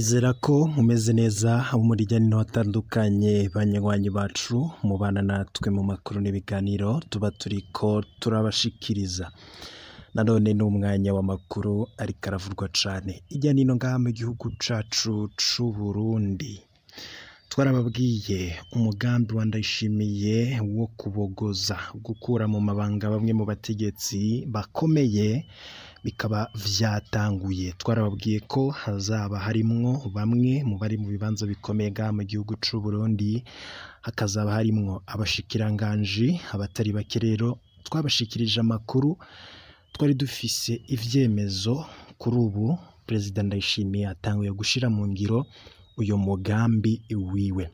Ndizera ko mumeze neza abo muri hirya no hino hatandukanye, banywanyi bacu mubana natwe mu makuru n'ibiganiro tuba turiko turabashikiriza. Nanone ni umwanya w'amakuru ariko aravurwa cane hirya no hino ngaha mu gihugu cacu c'Uburundi. Twarababwiye umugambi wa Ndayishimiye wo kubogoza, gukura mu mabanga bamwe mu bategetsi bakomeye, bikaba vyatanguye. Twarababwiye ko hazaba harimwo bamwe mu bari mu bibanza bikomeye ngaha mu gihugu c'Uburundi, hakazaba harimwo abashikiranganji abatari bake. Rero twabashikirije amakuru twari dufise ivyemezo. Kuri ubu Perezida Ndayishimiye atanguye gushira mu ngiro uyo mugambi wiwe.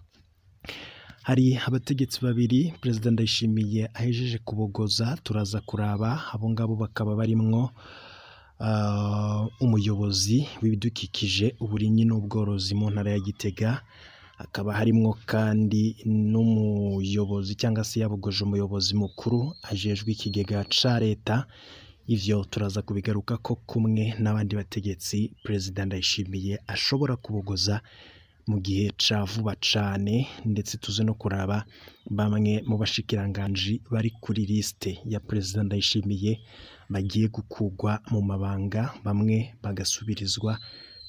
Hari abategetsi babiri Perezida Ndayishimiye ahejeje kubogoza, turaza kuraba abo ngabo, bakaba barimwo umuyobozi w'ibidukikije, uburimyi n'ubworozi mu ntara ya Gitega, hakaba harimwo kandi n'umuyobozi cyangwa se yabogoje umuyobozi mukuru ajejwe ikigega ca leta. Ivyo turaza kubigarukako kumwe n'abandi bategetsi Perezida Ndayishimiye ashobora kubogoza mu gihe ca vuba cane, ndetse tuze no kuraba bamwe mu bashikiranganji bari kuri liste ya Perezida Ndayishimiye bagiye gukurwa mu mabanga, bamwe bagasubirizwa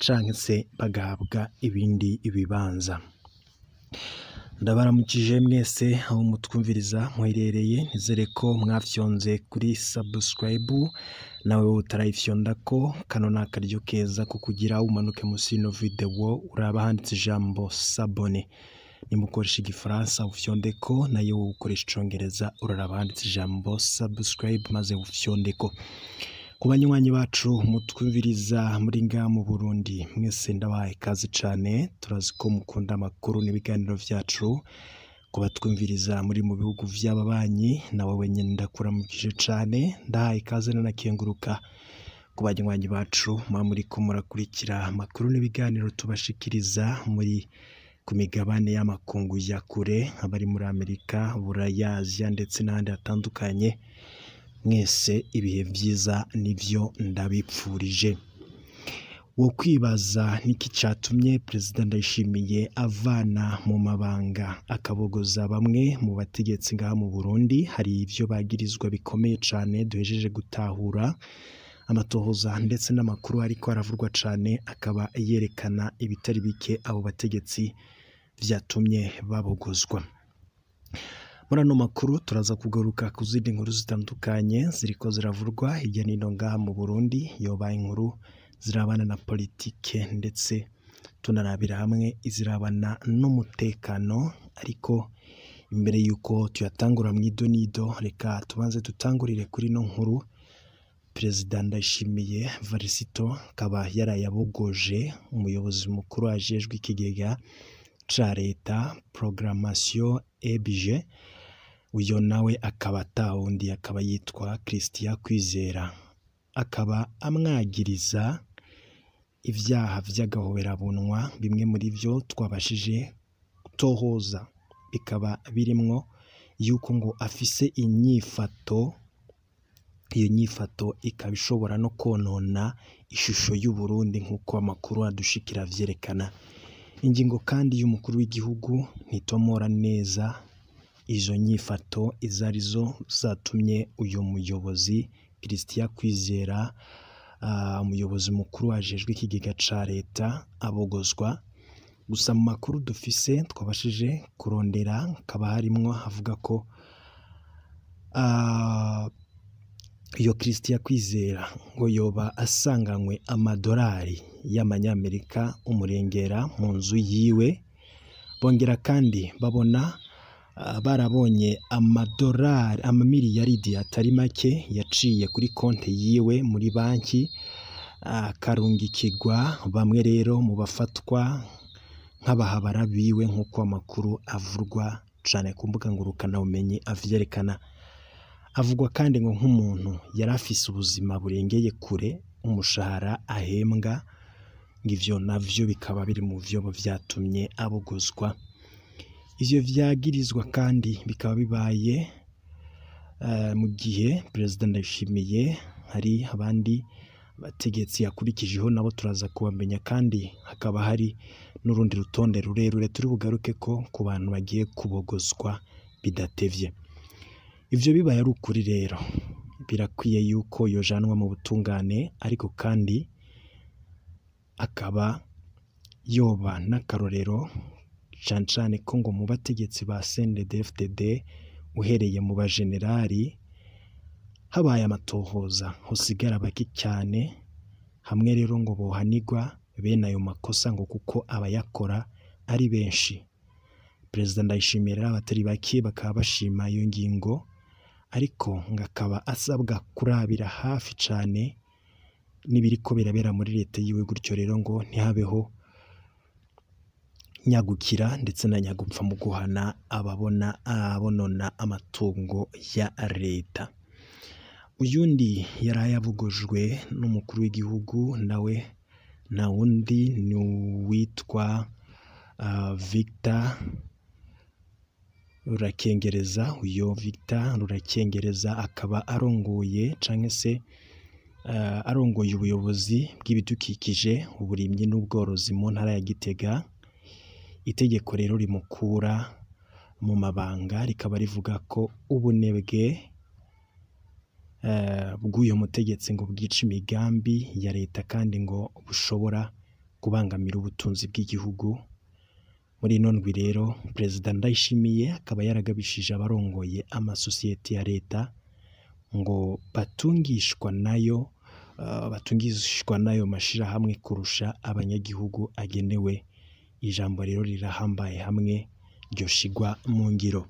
canke se bagahabwa ibindi bibanza. Ndabaramukije mwese aho mutwumviriza muherereye, nizere ko mwafyonze kuri subscribe. Nawe utarayifyondako, kano ni akaryo keza ko kugira umanuke munsi y'ino video uraba handitse ijambo "s'abonner". Nimba ukoresha igifaransa ufyondeko, nayo wowe ukoresha icongereza uraraba handitse ijambo "subscribe" maze ufyondeko. Ku banywanyi bacu mutwumviriza muri ngaha mu Burundi, mwese ndabahaye ikaze cane, turazi ko mukunda amakuru n'ibiganiro vyacu. Ku batwumviriza muri mu bihugu vy'ababanyi, nawe wenyene ndakuramukije cane, ndahaye ikaze nanakenguruka. Ku banywanyi bacu muba muriko murakurikira amakuru n'ibiganiro tubashikiriza muri ku migabane y'amakungu ya kure, abari muri Amerika, Buraya, Aziya ndetse n'ahandi hatandukanye, mwese ibihe vyiza nivyo ndabipfurije. Wo kwibaza niki catumye Perezida Ndayishimiye avana mu mabanga, akabogoza bamwe mu bategetsi ngaha mu Burundi? Hari ivyo bagirizwa bikomeye cane duhejeje gutahura. Amatohoza ndetse n'amakuru ariko aravurwa cane akaba yerekana ibitari bike abo bategetsi vyatumye babogozwa. Muri ano makuru turaza kugaruka ku zindi nkuru zitandukanye ziriko ziravurwa hirya no hino ngaha mu Burundi, yoba inkuru zirabana na politike, ndetse tunarabira hamwe izirabana n'umutekano. Ariko imbere yuko tuyatangura mw'idonido, reka tubanze dutangurire kuri ino nkuru. Perezida Ndayishimiye Varisito akaba yarayabogoje umuyobozi mukuru ajejwe ikigega ca leta, programmation et budget. Uyo nawe akaba atawundi, akaba yitwa Christian Kwizera, akaba amwagiriza ivyaha vy'agahoberabunwa. Bimwe muri vyo twabashije gutohoza bikaba birimwo yuko ngo afise inyifato, iyo nyifato ikaba ishobora no konona ishusho y'Uburundi nk'uko amakuru adushikira avyerekana. Ingingo kandi y'umukuru w'igihugu ntitomora neza izo nyifato izo arizo zatumye uyu muyobozi Christian Kwizera, umuyobozi mukuru ajejwe ikigega ca leta, abogozwa. Gusa mu makuru dufise twabashije kurondera hakaba harimwo avuga ko iyo Christian Kwizera ngo yoba asanganywe amadolari y'amanyamerika umurengera mu nzu yiwe. Bongera kandi babona barabonye amadolari amamiliyaridi atari make yaciye kuri konte yiwe muri banki, akarungikirwa bamwe rero mu bafatwa nk'abahabara biwe, nk'uko amakuru avurwa cane ku mbuga ngurukanabumenyi avyerekana. Avugwa kandi ngo nk'umuntu yari afise ubuzima burengeye kure umushahara ahembwa, ngo ivyo navyo bikaba biri mu vyo vyatumye abogozwa. Ivyo vyagirizwa kandi bikaba bibaye mu gihe Perezida Ndayishimiye hari abandi Abategetsi yakurikijeho nabo turaza kubamenya, kandi hakaba hari n'urundi rutonde rurerure turi bugaruke ko ku bantu bagiye kubogozwa bidatevye. Ivyo bibaye ari ukuri rero, birakwiye yuko yojanwa mu butungane, ariko kandi akaba yoba n'akarorero cane cane ko ngo mu bategetsi ba CNDD-FDD uhereye mu bajenerali habaye amatohoza hosigara bake cyane, hamwe rero ngo bohanigwa bene ayo makosa ngo kuko abayakora ari benshi. Perezida Ndayishimiye rero abatari bake bakaba bashima iyo ngingo, ariko ngo akaba asabwa kurabira hafi cane n'ibiriko birabera muri leta yiwe, gutyo rero ngo ntihabeho nyagukira ndetse na nyagupfa mu guhana ababona abonona amatungo ya leta. Uyundi yaraye avugujwe n'umukuru w'igihugu nawe nta wundi ni uwitwa Victor Rurakengereza. Uyo Victor Rurakengereza akaba arongoye canke se arongoye ubuyobozi bw'ibidukikije, uburimyi n'ubworozi mu ntara ya Gitega. Itegeko rero rimukura mu mabanga rikaba rivuga ko ubunebwe bw'uyo mutegetsi ngo bwica imigambi ya leta kandi ngo bushobora kubangamira ubutunzi bw'igihugu. Muri ino ndwi rero Perezida Ndayishimiye akaba yaragabishije abarongoye amasosiyete ya leta ngo batungishwa nayo mashirahamwe kurusha abanyagihugu agenewe. Ijambo rero rirahambaye hamwe ryoshigwa mu ngiro.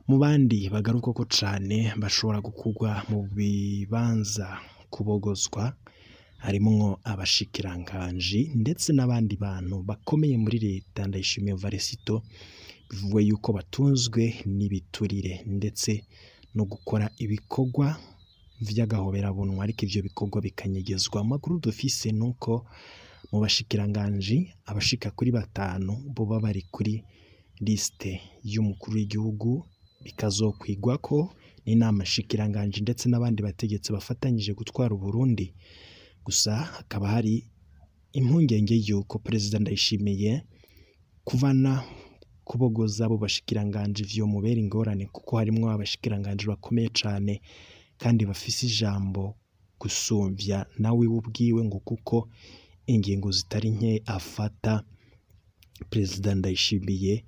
Mu bandi bagarukako cane bashobora gukugwa mu bibanza kubogozwa harimwo abashikiranganji ndetse n'abandi bantu bakomeye muri leta Ndayishimiye Varisito, bivugwa yuko batunzwe n'ibiturire ndetse no gukora ibikorwa vy'agahoberabunwa, ariko ivyo bikorwa bikanyegezwa. Amakuru dufise nuko mu bashikiranganji abashika kuri 5 boba bari kuri liste y'umukuru w'igihugu, bikazokwigwa ko n'inama nshikiranganji ndetse n'abandi bategetsi bafatanyije gutwara Uburundi. Gusa hakaba hari impungenge yuko Perezida Ndayishimiye kuvana kubogoza abo bashikiranganji vyo mubera ingorane, kuko harimwo abashikiranganji bakomeye cane kandi bafise ijambo gusumvya nawe ubwiwe, ngo kuko ingingo zitari nke afata Perezida Ndayishimiye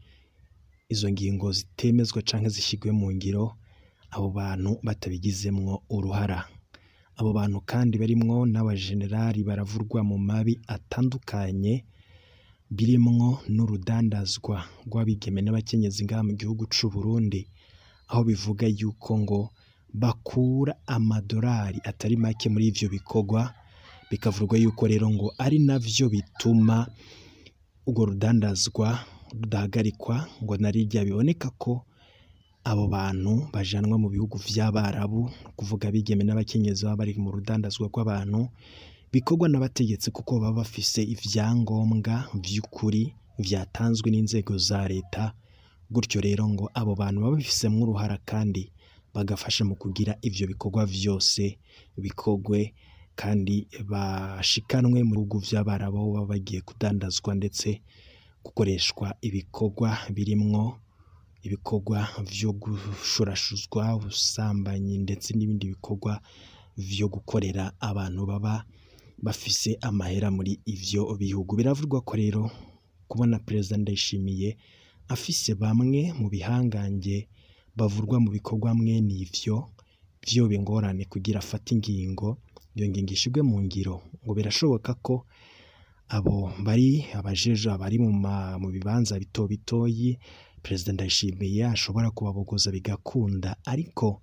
izo ngingo zitemezwa canke zishigwe mu ngiro abo bantu batabigizemwo uruhara. Abo bantu kandi barimwo n'abajenerali baravurwa mu mabi atandukanye, birimwo n'urudandazwa rw'abigeme n'abakenyezi ngaha mu gihugu c'u Burundi, aho bivuga yuko ngo bakura amadorari atari make muri ivyo bikorwa, bikavurwa yuko rero ngo ari navyo bituma urwo rudandazwa rudahagarikwa, ngo narirya biboneka ko abo bantu bajanwa mu bihugu vy'Abarabu, kuvuga abigeme n'abakenyezi baba bari mu rudandazwa rw'abantu, bikorwa n'abategetsi kuko baba bafise ivyangombwa vy'ukuri vyatanzwe n'inzego za leta. Gutyo rero ngo abo bantu baba babifisemwo uruhara kandi bagafasha mu kugira ivyo bikorwa vyose bikogwe kandi bashikanwe mu bihugu vy'Abarabu aho baba bagiye kudandazwa ndetse gukoreshwa ibikorwa birimwo ibikorwa vyo gushurashuzwa, ubusambanyi ndetse n'ibindi bikorwa vyo gukorera abantu baba bafise amahera muri ivyo bihugu. Biravugwa ko rero kubona Perezida Ndayishimiye afise bamwe mu bihangange bavurwa mu bikorwa mwene ivyo vyoba ingorane kugira afate ingingo, iyo ngingo ishigwe mu ngiro. Ngo birashoboka ko abo bari abajeje abari mu bibanza bito bitoyi Perezida Ndayishimiye ashobora kubabogoza bigakunda, ariko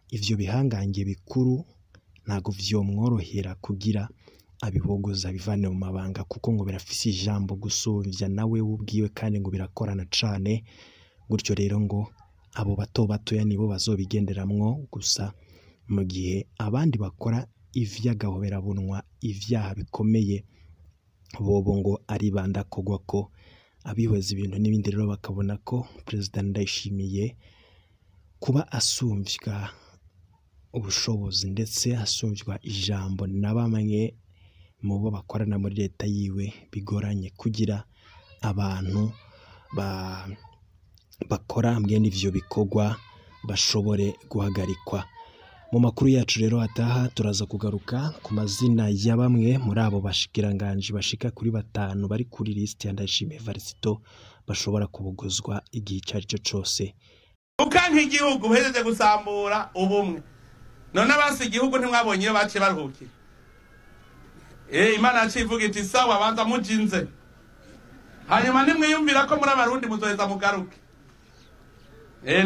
ivyo bihangange bikuru ntago vyomworohera kugira abibogoza bivane mu mabanga, kuko ngo birafise ijambo gusumvya nawe ubwiwe kandi ngo birakorana cane. Gutyo rero ngo abo bato batoya nibo bazobigenderamwo gusa, mu gihe abandi bakora ivy'agahoberabunwa, ivyaha bikomeye, bobo ngo ari bandakogwa ko abihweza ibintu n'ibindi. Rero bakabona ko Perezida Ndayishimiye kuba asumvya ubushobozi ndetse asumvywa ijambo na bamwe mu bo bakorana muri leta yiwe, bigoranye kugira abantu bakora mwene ivyo bikorwa bashobore guhagarikwa. Mu makuru yacu rero ataha turaza kugaruka ku mazina ya bamwe muri abo bashikiranganji bashika kuri 5 bari kuri liste ya Ndayishimiye Evariste bashobora kubugozwa igihe ico ari cyo cose. Ukanka igihugu uhejeje gusambura ubumwe, none abasi igihugu ntimwabonye iyo baciye baruhukira. Imana yaciye ivuga iti sawa, banza mujinze, hanyuma nimwiyumvira ko muri abarundi muzoheza mugaruke.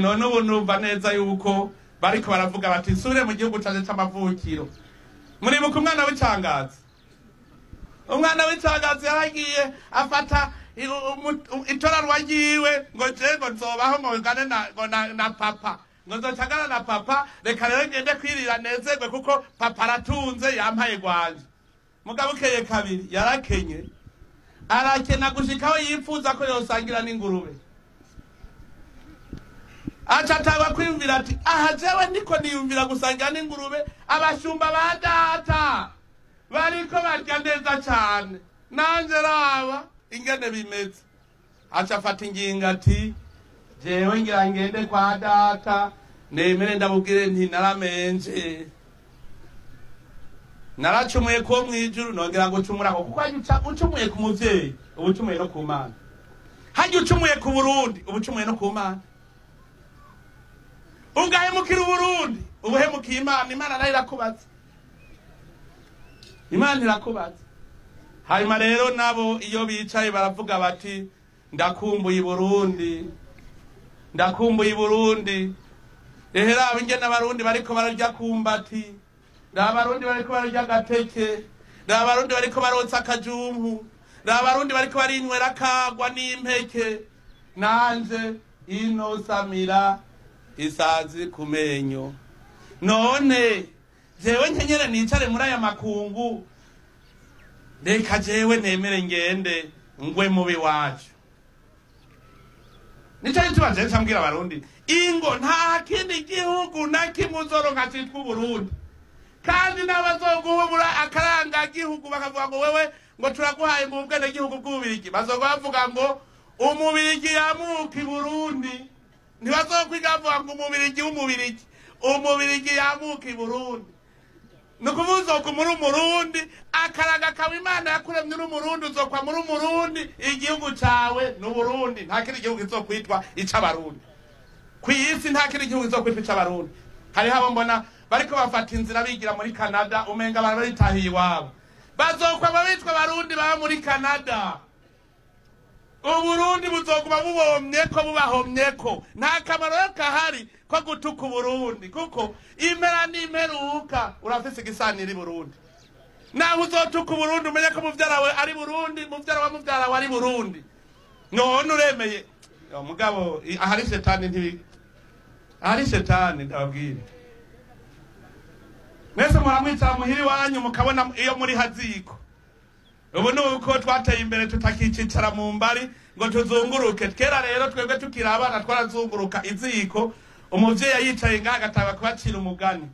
None ubu numva neza yuko bariko baravuga bati nsubire mu gihugu canje c'amavukiro. Muribuka umwana w'icangazi? Umwana w'icangazi yaragiye afata itorarwa ryiwe ngo je ngo nzobaho ngo ngane na papa, ngo nzocagana na papa, reka rero ngende kwirira nezerwe kuko papa aratunze yampaye gwanje. Mugabo ukeye kabiri yarakenye, arakena gushikaho yipfuza ko yosangira n'ingurube. Aca atangwa kwiyumvira ati aha jewe ndiko niyumvira gusangira n'ingurube, abashumba ba data bariko barya neza cane, nanje raba ingene bimeze. Aca afata ingingo ati jewe ngira ngende kwa data nemere ndamubwire nti naramenje, naracumuye ko mwijuru, nongera ngo cumurako, kuko hajya ucumuye ku muvyeyi uba ucumuye no ku Mana, hajya ucumuye ku Burundi uba ucumuye no ku Mana, ugahemukira Uburundi ubuhemukiye Imana. Imana nayo irakubaza, Imana irakubaza. Hanyuma rero nabo iyo bicaye baravuga bati ndakumbuye Burundi, ndakumbuye Burundi. Ehera ingene abarundi bariko bararya kumbati, abarundi bariko bararya gateke, abarundi bariko barotsa akajumpu, abarundi bariko barinywera kagwa n'impeke, nanje inosamira isazi kumenyo. None jewe nkenyere nicare muri aya makungu, reka jewe nemere ngende ngwe mubi wacu. Nico gituma jewe ncambwira abarundi ingo nta kindi gihugu na kimwe uzoronka citwa Uburundi, kandi n'abazoguhubura akaranga gihugu bakavuga ngo wewe ngo turaguhaye ngo ubwene gihugu bw'Ububirigi, bazoga bavuga ngo umubirigi yamuka i Burundi, ntibazokwiga bavuga ngo umubirigi w'umubirigi, umubirigi yamuka i Burundi. Nukuvuga uzokwa muri Umurundi, akaraga kawe Imana yakuremye uri Umurundi, uzokwa muri Umurundi, igihugu cawe ni Uburundi, nta kindi gihugu kizokwitwa ic'Abarundi kw'isi, nta kindi gihugu kizokwitwa ic'Abarundi. Hariho abo mbona bariko bafata inzira bigira muri Canada, umenga abantu baritahiye iwabo, bazokwa bitwa Abarundi baba muri Canada. Uburundi buzoguma bubomyeko bubahomyeko, nta kamaro kahari ko gutuka Uburundi, kuko impera n'imperuka urafise igisanira i Burundi. Naho uzotuka Uburundi umenye ko muvyara wawe ari Burundi, muvyara wa muvyara wawe ari Burundi. None uremeye mugabo ahari shetani ntibi, ahari shetani ndababwira. Mwese muramwicara muhiri wanyu mukabona iyo muri haziko. Ubu nuko twateye imbere tutakicicara mu mbari ngo tuzunguruke. Kera rero twebwe tukiri abana twarazunguruka iziko, umuvyeyi yicaye ngaha agatanga kubacira umugani.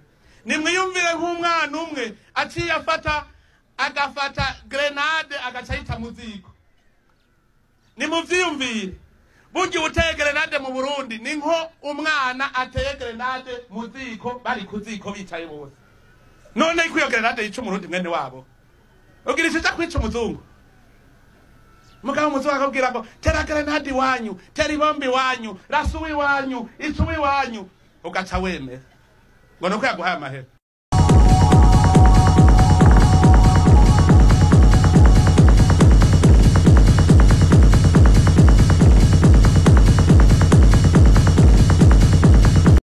Nimwiyumvire nk'umwana umwe aciye afata agafata grenade agaca yita mu ziko. Nimuvyiyumvire, burya uteye grenade mu Burundi ni nko umwana ateye grenade mu ziko, bari ku ziko bicaye bose. None ko iyo grenade yica umurundi mwene wabo, ugira isha kwica umuzungu. Mugabo umuzungu akabwira ngo tera grenade iwanyu, tera ibombi iwanyu, rasuwe iwanyu, icuwe iwanyu, ugaca wemera ngo nuko yaguhaye amahera.